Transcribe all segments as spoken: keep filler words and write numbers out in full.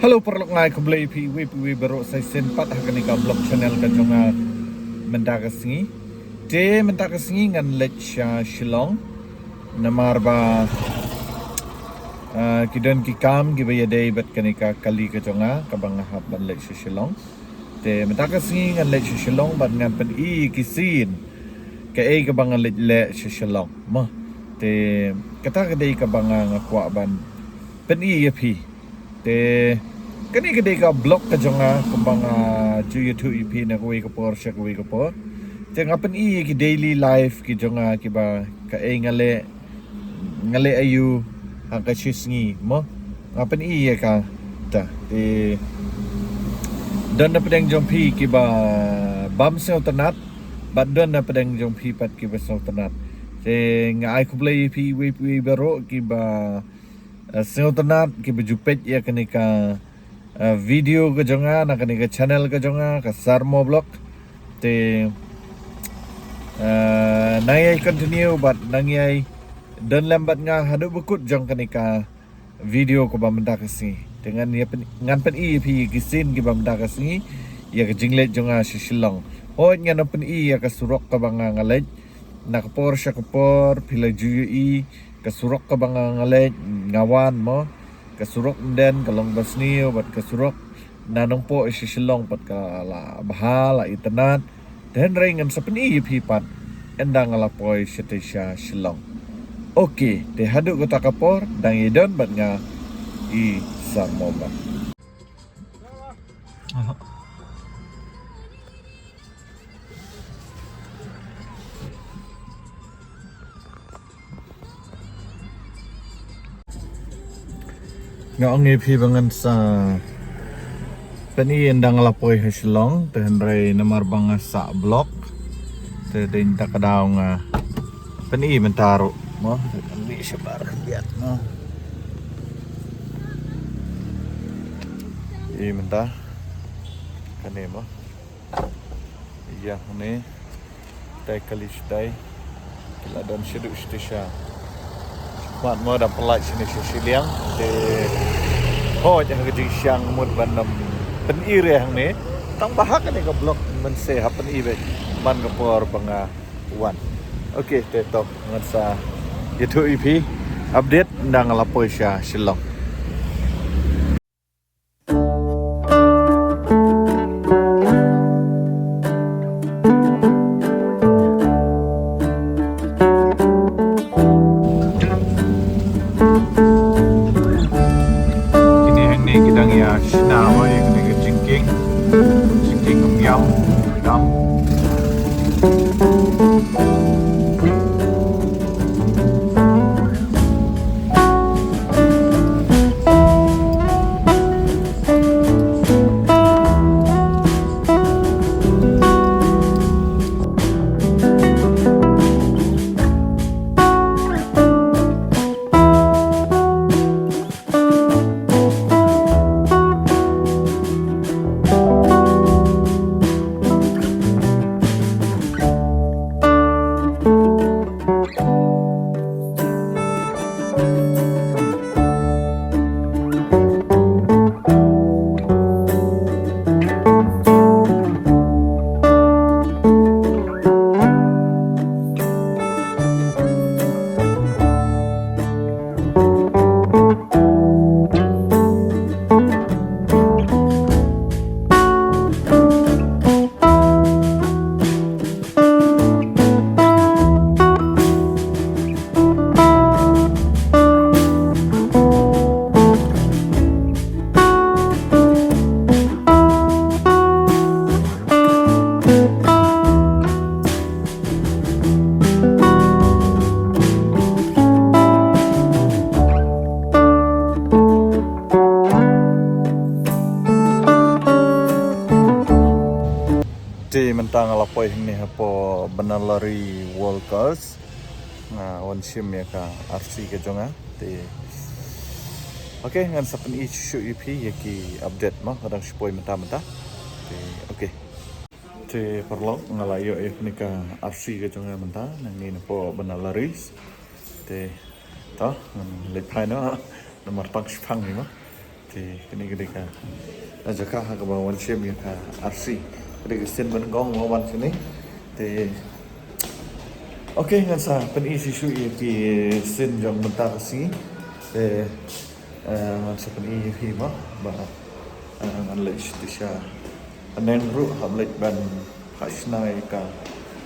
Hello paralok, nga ai khublei ïa phi iwei pa iwei baroh sa shisien pat ha kane ka vlog channel ka jong nga mynta ka sngi. Te mynta ka sngi ngan leit sha Shillong. Namar ba, ah, ki don ki kam kiba ïadei bad kane ka kali ka jong nga kaba nga hap ban leit sha Shillong. Te mynta ka sngi ngan leit sha Shillong bad ngan pyni ïa ki sien kaei kaba nga leit leh sha Shillong mo. Te kata ka dei kaba nga, nga kwah ban pyni ïa phi. Te kane ka dei ka vlog ka jong nga kumba nga ju ïathuh ïa phi na kawei ka por sha kawei ka por. Te nga pyni ïa ki daily life ki jong nga kiba kaei nga leh, nga leh aïu ha ka shi sngi mo. Nga pyni ïa kata. Te don na pdeng jong phi kiba bym sngewtynnat bad don na pdeng jong phi pat kiba sngewtynnat. Te nga ai khublei ïa phi iwei pa iwei baroh kiba, eh, sngewtynnat, kiba ju peit ïa kane ka, eh, video ka jong nga na kane ka channel ka jong nga, ka Sarmo Vlog. Te, eh, nang ïai continue bad nang ïai don lem bad nga haduh ba kut jong kane ka video kaba mynta ka sngi. Te ngan ïa pyn-, ngan pyni ïa phi ïa ki sien kiba mynta ka sngi, ïa ka jingleit jong nga sha Shillong. Hooid, ngan pyni ïa ka surok kaba nga, nga leit na ka por sha ka por, phi la ju ïohi ka surok kaba nga, nga leit, nga wan mo. Ka surok ym don, ka long ba sniew bad ka surok na Nongpoh sha Shillong pat ka la bha, la itynnat. Te hynrei ngan sa pyni ïa phi pat ynda nga la poi shatei sha Shillong. Ok, te haduh kata ka por dang ïadon bad nga i Sarmo Vlog. Nga ong ïa phi ba ngan sa pyni ynda nga la poi ha Shillong, te hynrei namar ba nga sah vlog, te dei mynta ka daw nga pyni mynta ruh mo. Te kan mih shabar khyndiat mo. Ïa mynta kane mo. Ïa hangne. Te kali shatai. Ki la don shaduh shatei sha. Mat mo, dang pynlait shane sha shiliang. Te hooid ha ka jingshiang mut ban ym pyni re hangne. Tang ba ha kane ka vlog mynta hap pyni beit man ka por ba nga wan. Ok, te to ngan sa ïathuh ïa phi update ynda nga la poi sha Shillong. Kine hangne ki dang ïa shna ïa kine ki jingkieng. Jingkieng kum ïam, ïam. Te mynta nga la poi hangne hapoh Banalari World Girls. Nga wan shim ïa ka R C ka jong nga. Te, ok, ngan sa pyni shuh shuh ïa phi ïa ki update mo, ka dang shu poi mynta mynta. Te, ok. Te paralok, nga la ïoh ïa kane ka R C ka jong nga mynta, nangne napoh Banalari. Te, to, ngan leit phai noh, namar tang shiphang hi mo. Te kane ka dei ka jaka ha kaba wan shim ïa ka R C. Ka dei ka sien ba nyngkong ba wan shane. Te, okay, ngan sa pyni shuh shuh ïa ki sien jong mynta ka sngi. Te, eh, ngan sa pyni ïa phi mo ba, eh, ngan leit shuh shuh sha bneng ruh hap leit ban phah shna ïa ka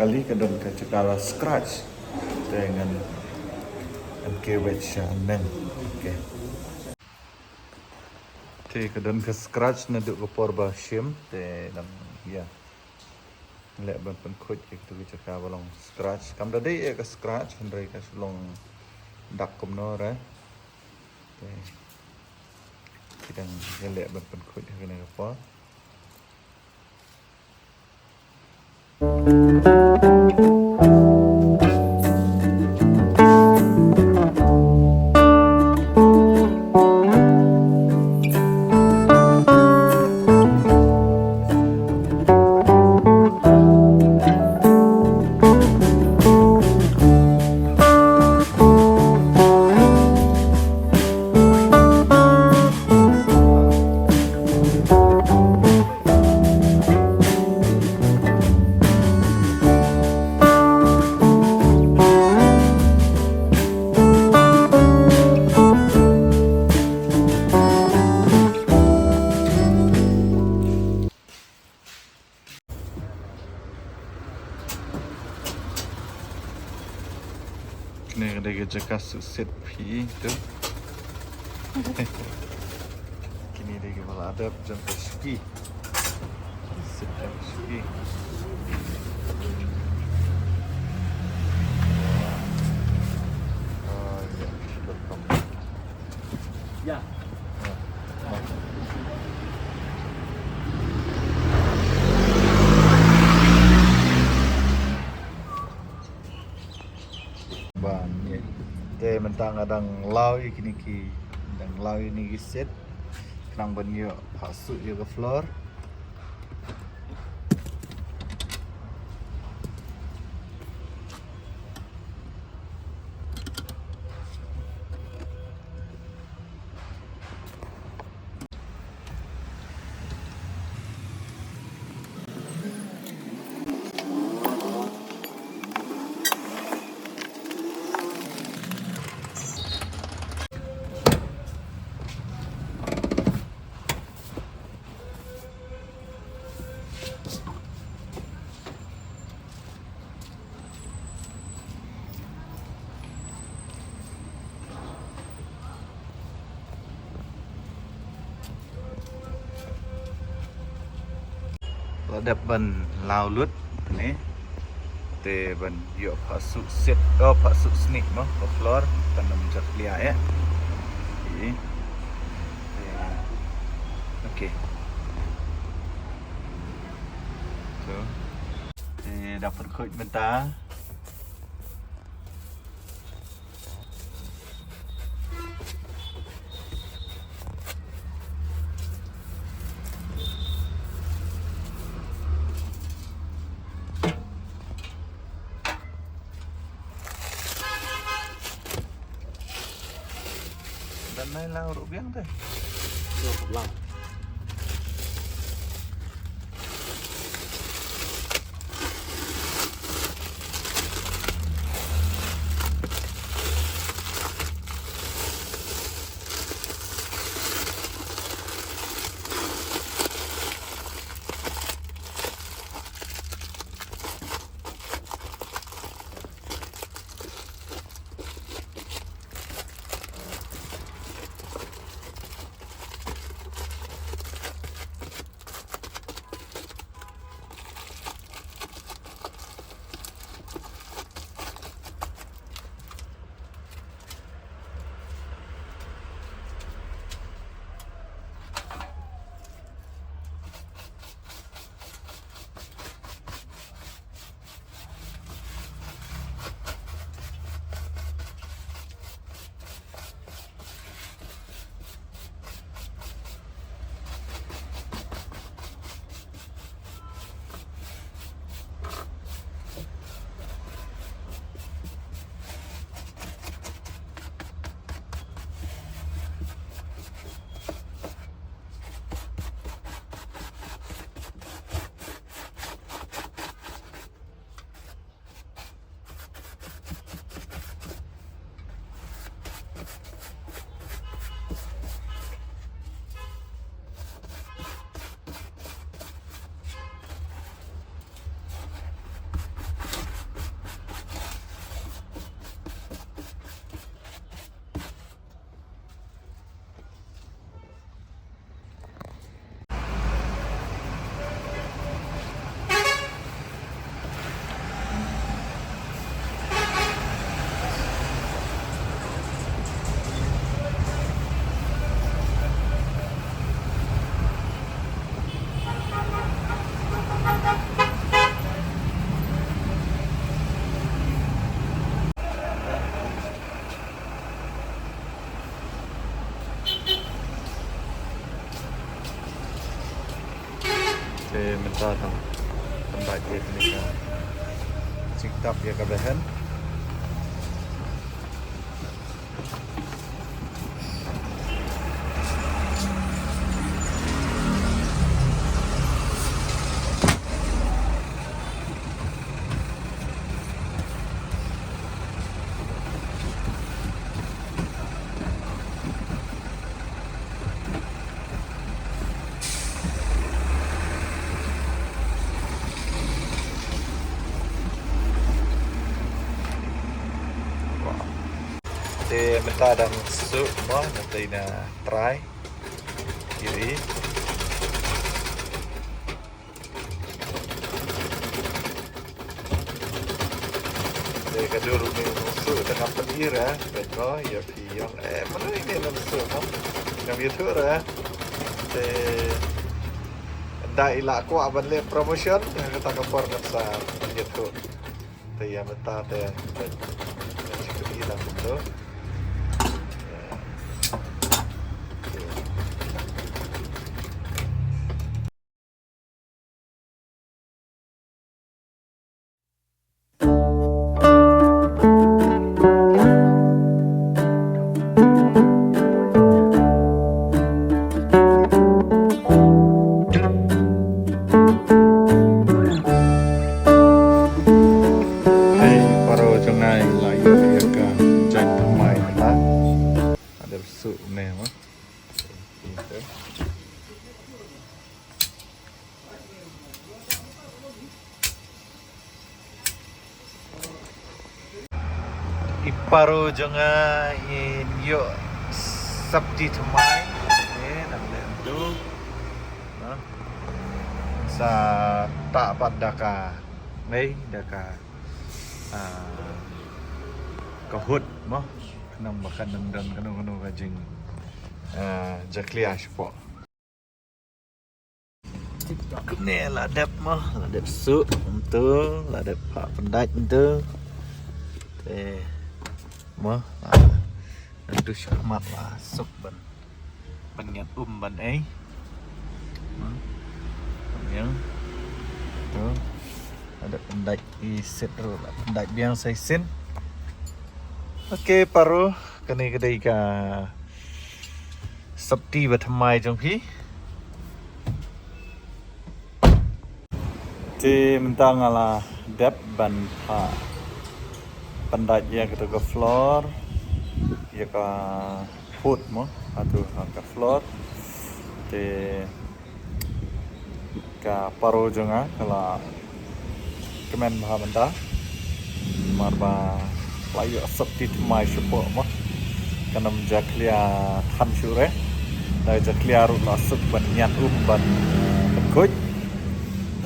kali, ka don ka jaka la scratch. Te ngan, ngan kiew beit sha bneng. Okay. Te ka don ka scratch naduh ka por ba shim, te dang ïa leh ban pynkhuid ïa katu ka jaka ba long scratch. Kam da dei ïa ka scratch, hynrei ka shu long dak kumno re. Te ki dang ïa leh ban pynkhuid ha kane ka por. Kine ka dei ka jaka shu sit phi tu. Kine dei kiba la dep jong ka shuki. Sit jong ka shuki. Ah, ya, welcome. Ya. Ban ïa. Te mynta nga dang law ïa kine ki, dang law ïa kine ki sit. Khnang ban ïoh phah shuh ïa ka floor. La dep ban law lut ne. Te ban ïoh phah shuh sit, oh, phah shuh snieh mo, ka floor, kan ym jot liah ïa. Okey. Te, okey. So, te da pynkhuid mynta. Dang nai lang ruh biang te. Ruh lang. Te mynta tang pyndait ïa kane ka jingtap ïa ka behen. Te mynta dang suk mo, na tei na trai. Ïohi. Te ka dur ni musu te ngam pynir eh, peit mo, ïa phi ïong, eh, mano ine na musu mo. Ngam ïathuh eh. Te nda i la kwah ban leh promotion, kata ka por ngan sa ïathuh. Te ïa mynta te, te, te, te, te, te, te, te, te, Hei, para jong nga, la ïoh ïa ka jaiñ thymmai la. Ada suk ne ma. I para jong nga in ïoh sabti thymmai. Eh, nang leh tu. Nah. Sa tak pat da ka. Nei, da ka. Ah, ka hut mo. Nang ba kan nang don kano kano ka jing. Ah, jakhlia shapoh. Ne la dep mo, la dep suk, mynta, la dep phah pyndait mynta. Te, mo, ah, mynta shu khmat la suk ban, ban ngiat um ban ei. Mo, ban ïeng. Tu, la dep pyndait i sit ruh, la pyndait biang sa i sit. Ok, para, kane ka dei ka Sapti ba thymmai jong phi. Te mynta nga la dep ban phah pyndait ïa katu ka floor, ïa ka hut mo, atu ha ka floor. Te ka paro jong nga ka la kmen bha mynta. Namar ba la ïoh sapti thymmai shapoh mo. Kan ym jakhlia than shuh re. Da jakhlia ruh la suk ban ñiad um ban, eh, ban khuid.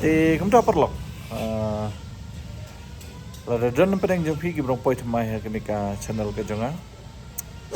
Te kumta paralok. Eh, lada don pdeng jong phi kiba dang poi thymmai ha kane ka channel ka jong nga.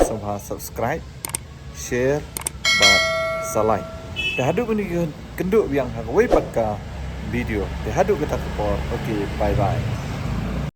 Sngewbha subscribe, share, bad sa like. Te haduh mynta kynduh biang ha kawei pat ka video. Te haduh kata ka por. Okay, bye bye.